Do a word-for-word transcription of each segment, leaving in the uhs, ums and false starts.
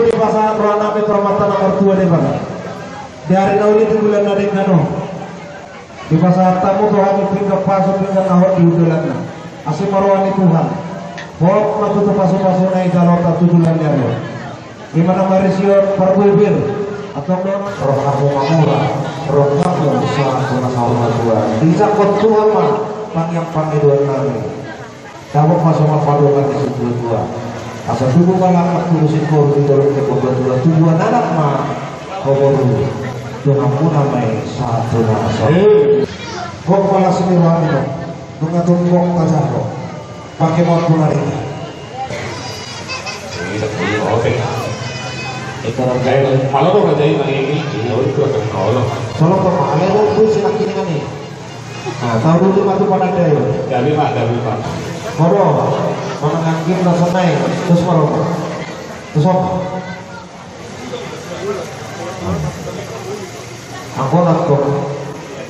Dipasahat roha nami tu Amanta na martua Debata. Di ari na uli di bulan na denggan on, dipasahat hamu tu hami pinggan pasu pinggan na hot di hundulanna. Asi ma roha ni Tuhan. Hot ma tutu pasu-pasuna i jaloonta tu joloan ni ari on. Ima na marisi on parbue-bue. Antong do rohamu mamora, rohamu sahat tu na saur matua. Dijangkon Tuhan ma pangiang pangidoan nami. Dapot ma songon pandohan ni situa-tua. Asa tubu ma langkatmu tu singkoru di dolok ni purbatua, tubuan anak ma ho boru. Tuhan muna ma i sahat tu na sahat. Eh. Gok ma las ni rohami do. Nunga tumbok tajalo. Pake mot punari. Iya, iya, oke. Ito na. Eh, malo do raja i, na ini. Iya, itu akan malo. Tolong, Pak, ale do, bu, sila kini ngani. Nah, tahu dulu ma tu pananda i. Jadi, Pak, jadi, Pak. Moro, mana ngangkin rasa naik, terus moro. Terus apa? Anggo na tong,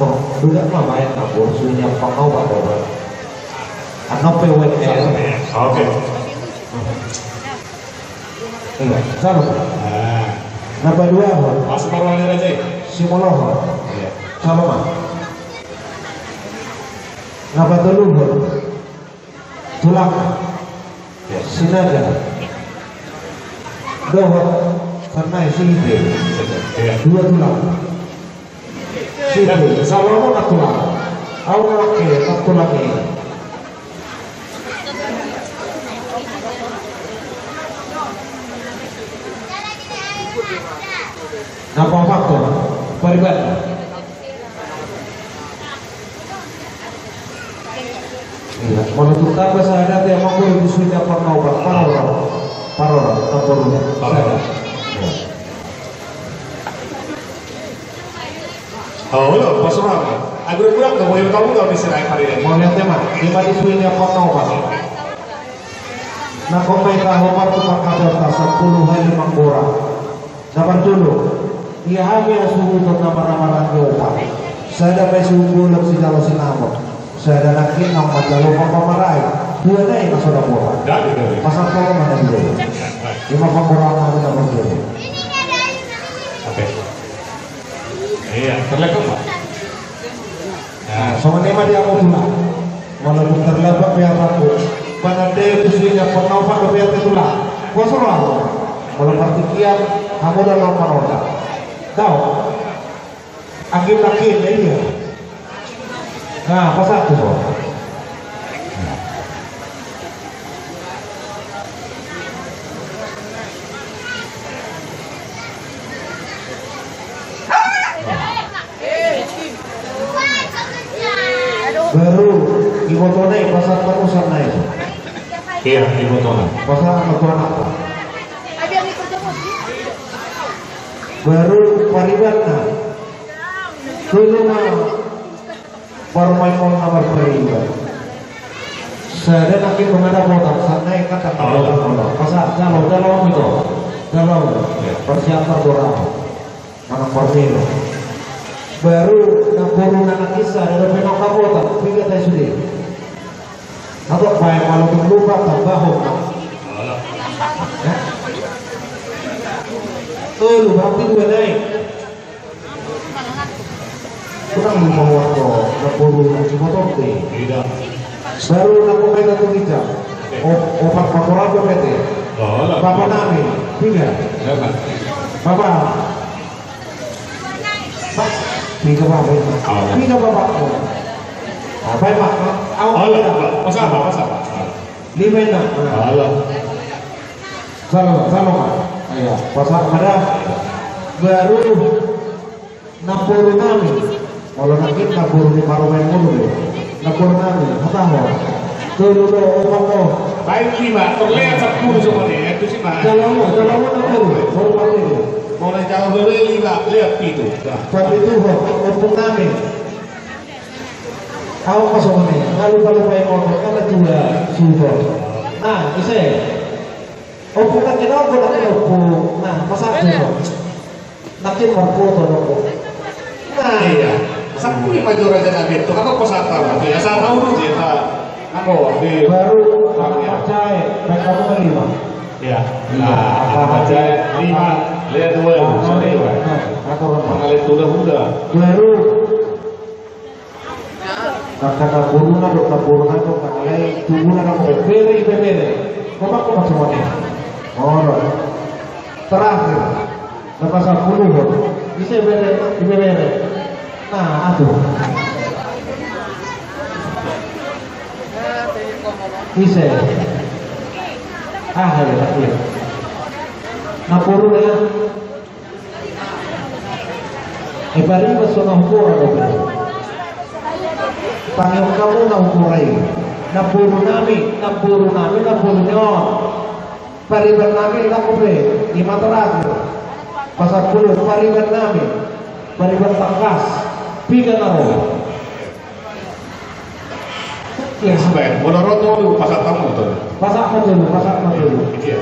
tong, budak ma baen na bor, sunya pangau apa, Pak? Ano pe wet ya. Oke. Iya, salam. Nah. Na paduahon. Masuk baru ada aja. Simolahon. Iya. Salam. Na patoluhon. Tulang. Iya. Sinaga. Dohot. Karena isi itu. Iya. Dua tulang. Sini, Salomo na tulang. Au na laki, na tulang i. Na paopat, pariban. Iya, molo tung tamba sada te, amang boru di suina parnobat, parora. Parora, tamboru. Parora. Sada. Iya. Oh, lo, pasurang. Agur kurang ke boyo tahu nggak bisa naik hari ini? Molo ente ma, ima di suina parnobat. Na hombar tu pangkataion ta sampulu hali manggora. Na partolu, ia hami asa suhuton na marhahamaranggi opat. Sada ma i suhut bolon sijalo sinamot. Sada nangkin na manjalo pamaraan. Dua nai na so dapotan. Jadi, jadi. Pasahat ma na dua. Ima panggoraon nami na partolu. Oke. Iya, terlebih, Pak. Nah, songon i ma di hamu tulang. Molo tung tarlambat pe hatangku, panandaion tu suina parnobat dope ate tulang. Kuaso rohamu. Molo partingkian, hamu do na maroda. Dao. Angin-angin, ya, iya. Nah, pasahat tu so. Baru, ibotona i, pasahat parmusan na i. Iya, ibotona. Pasahat ma tu anakna. Baru, paribanna. Tolu ma. Parumaen on na marpariban. Sada nangkin nunga dapotan, sada nai kan dapotan. Pasahat, jalo, jalo ito. Jalo. Iya. Persiapan doramu. Manang parmilo. Baru namboru na nangkin sada dope nunga dapotan, piga tai sude. Atau baen molo tung lupa tambahon. Tolu, berarti dua nai. Kurang lima waktu, namboru na Cibotonte. Baru na pemain atau tiga. O-, opat pakoran do P T. Bapa nami, tiga. Bapa. Tiga bapa. Tiga bapa. Apa ya, Pak? Awak. Masa apa? Masa apa? Lima enam. Alah. Salam, salam, Pak. Iya, pasahat ma da. Baru namboru nami. Molo nangkin namboru ni parumaen mulu do. Namboru nami, hatahon. Tolu do, opat do. Baik, lima. Terlehon sampulu songon i, ya, tu si ma. Jalo, jalo, namboru. Baru pakai dia. Molo jalo do, lima, lehon pitu. Nah. Pitu, ompung nami. Au ma songon i, na lupa-lupa i motor, kan na tua, sudah. Nah, ise. Ompung na kena ompung, na kena ompung. Nah, masa tu. Na kena marfoto ompung. Nah, iya. Sampulu lima jora jadi itu, kan apa sata, ya, sata urut ya, ta. Nanggo, di. Baru, tak percaya, mereka mau terima. Ya, nah, apa aja lima, lihat dua, sorry, Pak. Nah, apa, apa? Mengalir sudah, sudah. Baru. Angka na boruna dohot na borunami, angka na lae, tubuna na bere, ibebere. Kompak, kompak semuanya. Olo. Terakhir. Na pasampulu. Ise bere, ibebere. Nah, aduh. Ise. Ah, ya, ya. Na boruna. E, pariban so na hupora dope. Pangihuthon hamu na hupora i. Na borunami, na borunami, na boru ni on. Paribannami na dope, i ma terakhir. Pasampulu, paribannami. Pariban tangkas. Piga na ro? Iya, sampai. Molo ro tolu, pasahat hamu tolu. Pasahat ma tolu, pasahat ma tolu. Iya.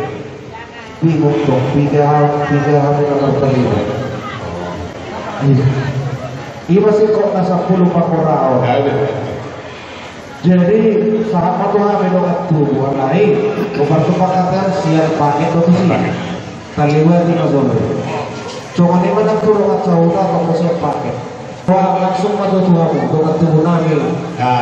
Bingung dong, piga, piga hami na marpariban. Iya. I ma singkop na sampulu pahoraon. Ya, iya. Jadi, sahat ma tu hami dongan tubu, alai, parsupakatan sian paket do tusi. Paket. Talewati ma jolo. Songon i ma nang tu dongan sahuta, tong do sian paket. Wah, langsung ma tu hamu, dongan tubunami. Ya.